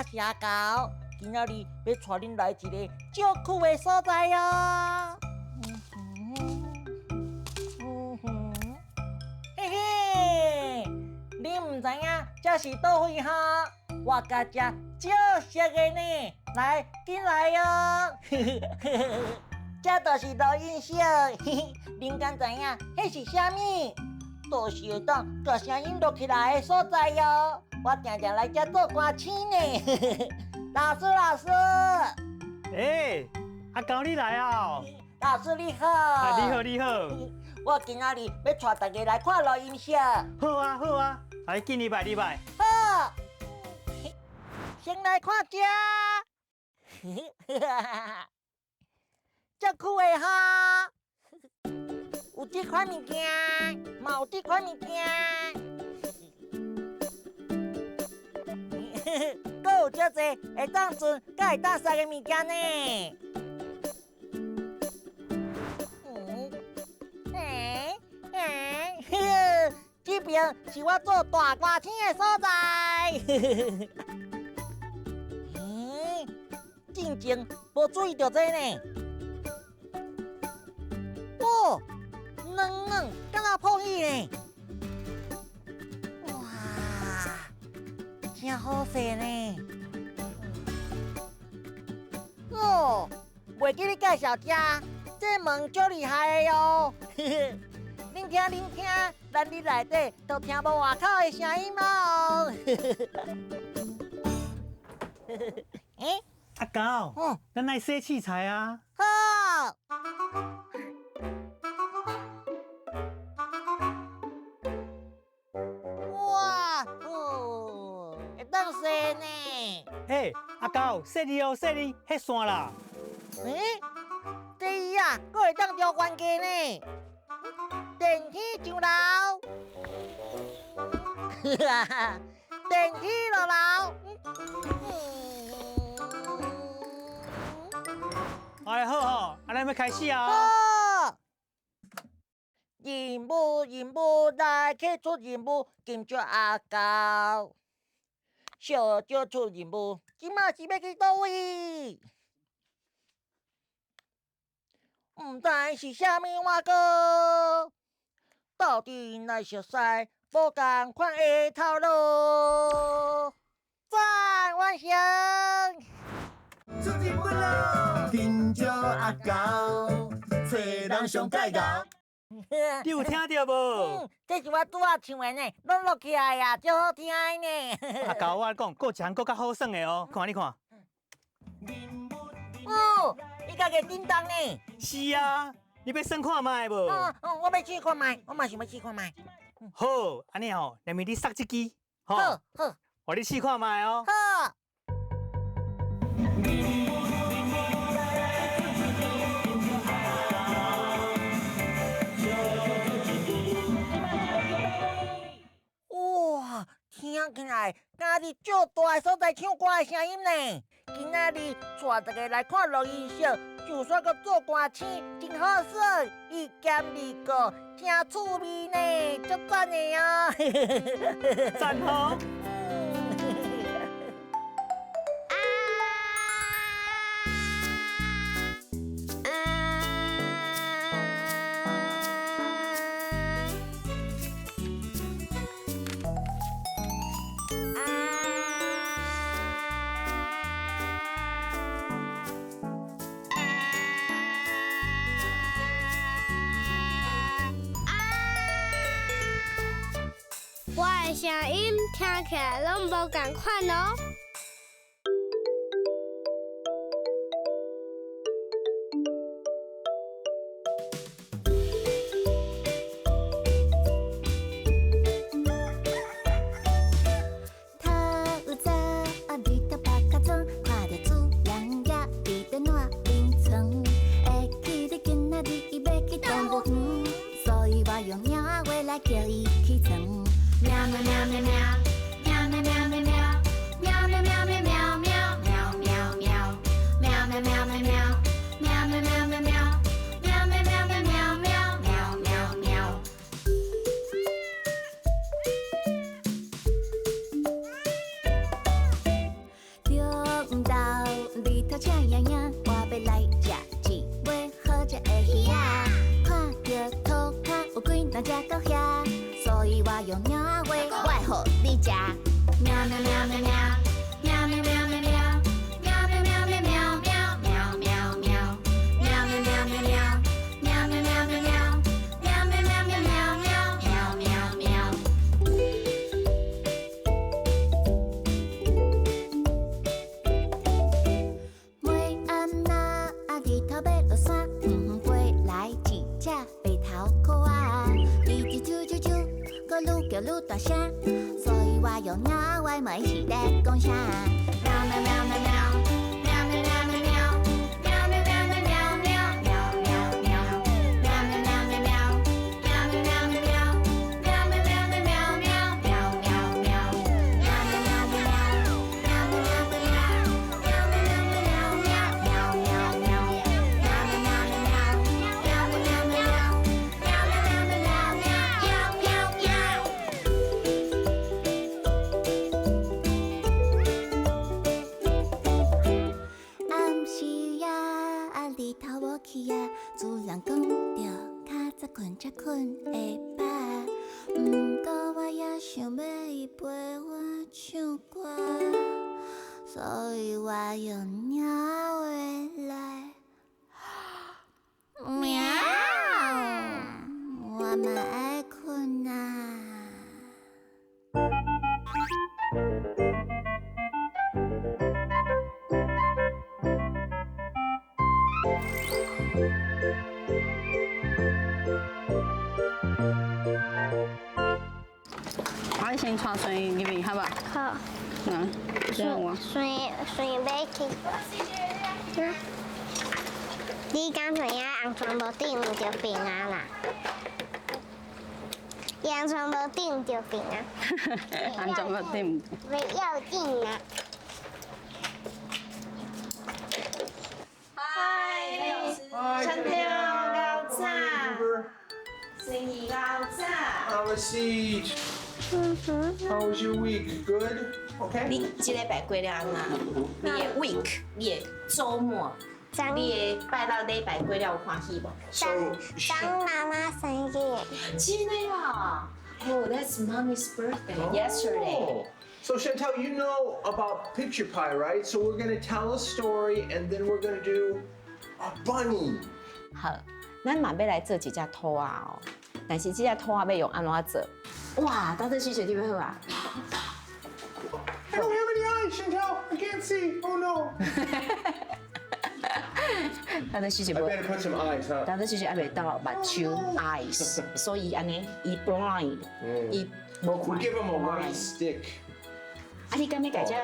我是阿猴，今仔日欲帶恁來一个足酷的所在哦。嘿嘿，恁毋知影這是佗位吼？我佮這足熟的呢，來，緊來哦。這就是錄音室，恁敢知影彼是啥物？就是會當共聲音錄起來的所在哦。我定定來這做歌星呢。老師，老師。欸，阿猴你來啊！老師你好。啊，你好，你好。我今仔日欲帶大家來看錄音室。好啊，好啊，來進入來，入來。好。先來看這。足酷的哈！有這款物件，嘛有這款物件，閣有遮濟會當存、佮會當捒的物件呢。嗯，欸欸，這邊是我做大歌星的所在。嗯，進前無注意著這呢。哦，軟軟，敢若泡椅呢？哇，真好勢呢！哦，袂記你介紹這，這門足厲害的哦。恁聽恁聽，咱佇內底都聽無外口的聲音哦。欸，阿猴，咱來洗器材啊。好。哇哦，會當洗呢！欸，阿猴，細膩哦，細膩，彼線啦。欸，這椅仔，閣會當調懸低呢？電梯上樓，電梯落樓。哎，好好，按呢欲開始啊。好。任務任務來去出任務，金石阿猴，小少出任務，這馬是欲去佗位？毋知是啥物碗糕，鬥陣來熟似，無仝款的頭路。讚完成。出任務囉，緊張阿猴，揣人上蓋𠢕。你有聽著無？嗯，這是我拄仔唱的呢，攏錄起來啊，足好聽的呢。阿猴，我講，閣有一項閣較好耍的哦，看你看。哦，伊家己叮當呢？是啊，你欲耍看覓無？嗯嗯，我欲試看覓，我嘛想欲試看覓。好，按呢吼，連面你捒這支，好，好，予你試看覓哦。好。哇，聽起來敢佇足大的所在唱歌的聲音呢！今仔日帶大家來看錄音室，就算閣做歌星，真好耍，一兼二顧，真趣味呢，足讚的哦！讚吼！我的聲音聽起來攏無仝款哦。透早日頭曝較妝，看著主人也佇咧爛眠床。會記得今仔日伊欲去動物園，所以我用貓仔話來叫伊起床。喵喵喵喵喵，喵喵喵喵喵，喵喵豆，日頭赤影影，我欲來食一尾好食的魚仔。看著塗跤有幾若隻狗遐，所以我用貓仔話，我會予你食。喵喵喵喵喵，喵喵喵喵喵，喵喵喵喵喵喵喵喵喵，喵喵喵喵喵，喵喵喵喵喵，喵喵喵喵喵喵喵喵喵。尾暗若啊，日頭欲落山，遠遠飛來一隻白頭鵠仔，吱吱啾啾啾，閣愈叫愈大聲，所以我用貓仔話問伊是咧講啥。喵喵喵喵喵，喵喵喵喵喵，喵喵喵喵喵喵喵喵喵，喵喵喵喵喵，喵喵喵喵喵，喵喵喵喵喵喵喵喵喵，喵喵喵喵喵，喵喵喵喵喵，喵喵喵喵喵喵喵喵，喵喵喵喵喵，喵喵喵喵喵，喵喵喵喵喵喵喵喵。暗時仔，日頭無去啊，主人講著較早睏才睏會飽。毋過我也想欲伊陪我唱歌，所以我用貓話來喵，我嘛愛睏啊。我先帶水入去，好無？好。嗯，這樣我。水水欲去。你敢知影紅床無頂就平安啦？紅床無頂就平安。紅床無頂。袂要緊啊。嗨，春天𠢕早，生意𠢕早。 Have a seat. How was your week? Good. Okay. 你這禮拜過了按怎？你的 week，你的週末，你的拜六禮拜過了有歡喜無？張媽媽生日。真的啊？Oh, that's mommy's birthday yesterday. So Chantel, you know about Picture Pie, right? So we're gonna tell a story and then we're gonna do a bunny. 好，咱嘛欲來做一隻兔仔哦，但是這隻兔仔欲用按怎做？哇，到底是誰你欲好啊？ I don't have any eyes, Chantel. I can't see. Oh no. 到底是 I better put some eyes, huh? 到底是還袂到目睭 eyes，所以按呢，伊 blind，伊無看。 We give him a white stick. 啊，你敢欲共這？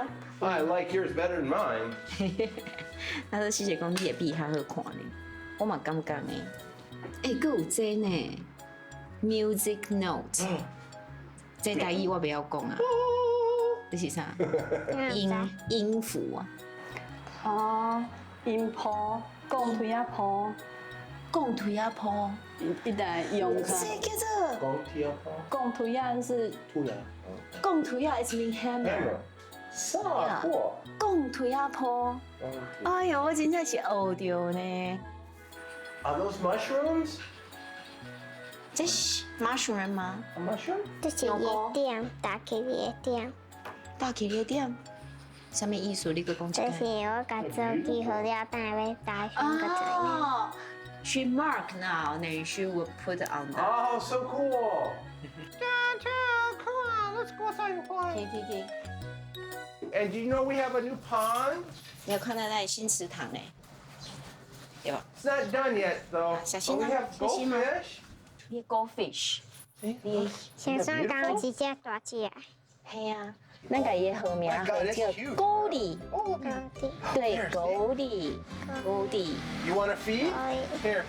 I like yours better than mine. 那都是講你的筆較好看呢，我嘛感覺呢。欸，閣有這呢，music note，這台語我袂曉講啊。這是啥？音音符啊。哦，音譜，鋼推仔譜，鋼推仔譜，一台用。這叫做鋼推仔譜。鋼推仔是。推仔。鋼推仔 is mean hammer。啥貨？鋼推仔譜。哎喲，我真正是學著呢。 Are those mushrooms？這是 mushroom 嗎？A mushroom？這是一點，打開一點。打開一點，啥物意思？你閣講一這是我共做記號了，等下欲打上個怎樣？She mark now, then she will put on the. Oh, so cool! Chantel, come on, let's go outside and play. 可以可以。 And do you know we have a new pond? 你有看到那新池塘呢？對吧？It's not done yet, though. 小心啊！小心啊！你 goldfish。你先生剛有一隻大隻。係啊，咱共伊的號名叫 Goldie。對，Goldie，Goldie。 You wanna feed? Here。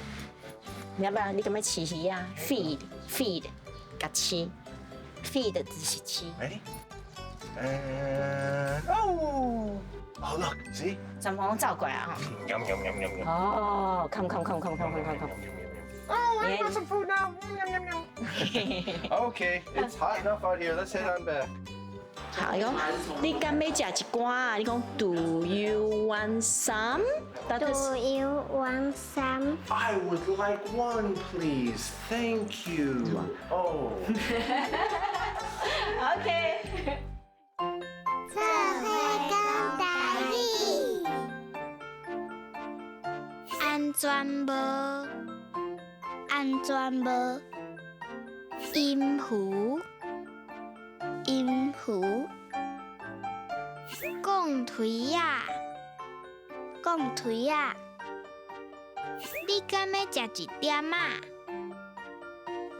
你要不要？你敢欲飼魚啊？Feed，feed，共飼，feed 就是飼。 Ready? And oh, oh look, see? 全部攏走過來啊！ Yum yum yum yum yum. 哦，come come come come come come come. Oh, I want some food now. Yum yum yum. Okay, it's hot enough out here. Let's head on back. 好，伊講你敢欲食一寡啊？你講 Do you want some？ Do you want some？ I would like one, please. Thank you. Oh. OK。做伙講台語。安全帽，安全帽，音符，音符，講槌仔，講槌仔，你敢欲食一點仔？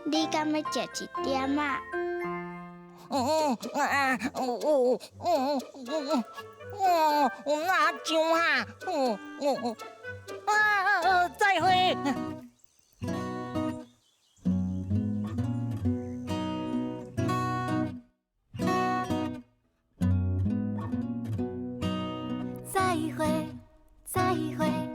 你敢欲食一點仔？嗯啊，哦哦哦哦，哪上啊？哦哦啊！再會。再會，再會。